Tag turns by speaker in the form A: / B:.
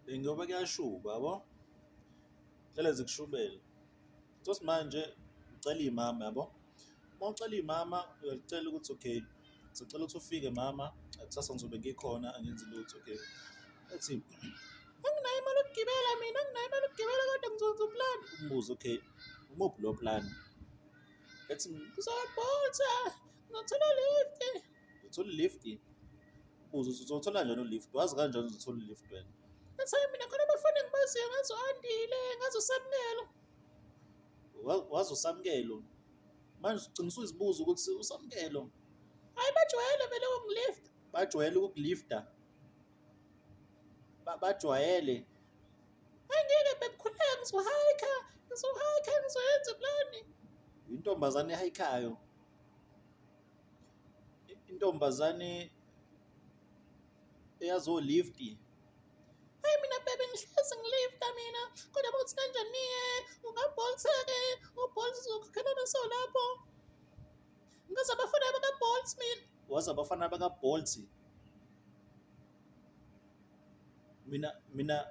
A: Bengiyobe kuyashuba yabo, hlale zikushubela. So manje ucela iy'mama yabo, uma ucela iy'mama uyalicela ukuthi okay, sicela ukuthi ufike mama kusasa ngizobe ngikhona angenzi lutho, okay. Ethi anginayo imali yokugibela mina, anginayo imali yokugibela kodwa ngizokwenza uplani. Umbuze okay, umuphi lo plani? Ethi ngizoBolt-a, ngizothola u-lift. Uzothola i-lift? Ubuze ukuthi uzothola kanjani u-lift, wazi kanjani uzothola u-lift wena? Ethi hhayi mina khona abafana engibaziyo ngazi u-Andile, ngazi uSamukelo. Wazi uSamukelo? Manje ugcina usuzibuza ukuthi uSamukelo, hhayi bajwayele vele ukungilifta. Bajwayele ukukulifta? Bajwayele? Hhayi ngeke babe khululeka ngizohayikha, ngizohayikha ngizoyenza iplani. Intombazane ehayikhayo. Intombazane eyazo-lift. Hayi mina bebe ngihlezi ngilifta mina kodwa ukuthi kanjani-ke ungaBolt-ke uBolt uzokhokhelana so lapho. Ngaze abafana baka-Bolt mina. Wazi abafana baka-Bolt? Mina mina